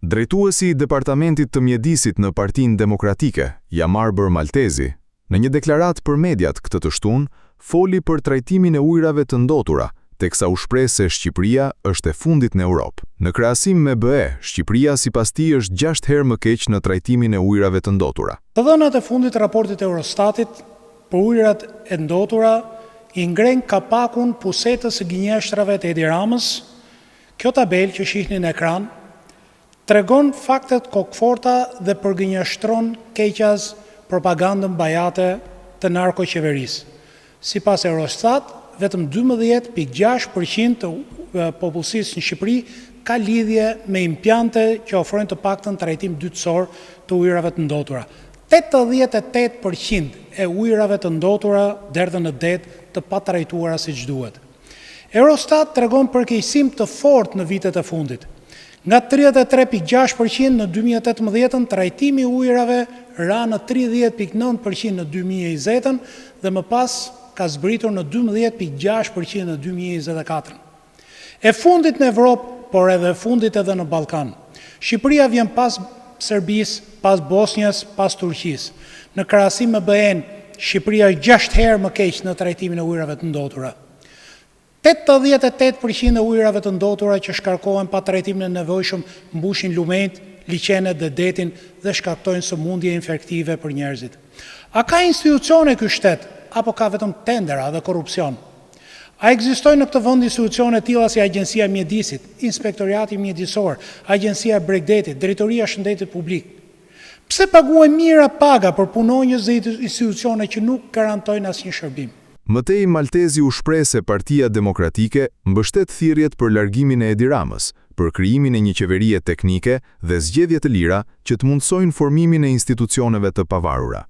Drejtuesi i Departamentit të Mjedisit në Partinë Demokratike, Jamarbër Malltezi, në një deklaratë për mediat këtë të shtunë, foli për trajtimin e ujërave të ndotura, teksa u shpreh se Shqipëria është e fundit në Europë. Në krahasim me BE, Shqipëria sipas tij është 6 herë më keq në trajtimin e ujërave të ndotura. Të dhënat e fundit të raportit Eurostatit për ujërat e ndotura i ngrenë kapakun pusetës së gënjeshtrave të Edi Ramës. Kjo tabelë që shihni në ekran tregon faktet kokëforta dhe përgënjeshtron keqaz propagandën bajate të narkoqeverisë. Sipas Eurostat, vetëm 12.6% të popullsisë në Shqipëri ka lidhje me impiante që ofrojnë të paktën trajtim dytësor të ujërave të ndotura. 88% e ujërave të ndotura derdhen në det të patrajtuara siç duhet. Eurostat tregon përkeqësim të fortë në vitet e fundit. Nga 33.6% në 2018-ën, trajtimi i ujërave ra në 30.9% në 2020-ën dhe më pas ka zbritur në 12.6% në 2024-ën. E fundit në Evropë, por edhe e fundit edhe në Ballkan. Shqipëria vjen pas Serbisë, pas Bosnjës, pas Turqisë. Në krahasim me BE-n, Shqipëria është 6 herë më keq në trajtimin e ujërave të ndotura. 88% e ujërave të ndotura që shkarkohen pa trajtimin e nevojshëm mbushin lumenjtë, liqenet dhe detin dhe shkaktojnë sëmundje infektive për njerëzit. A ka institucione ky shtet apo ka vetëm tendera dhe korrupsion? A ekzistojnë në këtë vend institucione të tilla si Agjencia e Mjedisit, Inspektoriati Mjedisor, Agjencia e Bregdetit, Drejtoria e Shëndetit Publik? Pse paguajnë mijëra paga për punonjës dhe institucione që nuk garantojnë asnjë shërbim? Më tej Malltezi u shpreh se Partia Demokratike mbështet thirrjet për largimin e Edi Ramës, për krijimin e një qeverie teknike dhe zgjedhje të lira që të mundësojnë formimin e institucioneve të pavarura.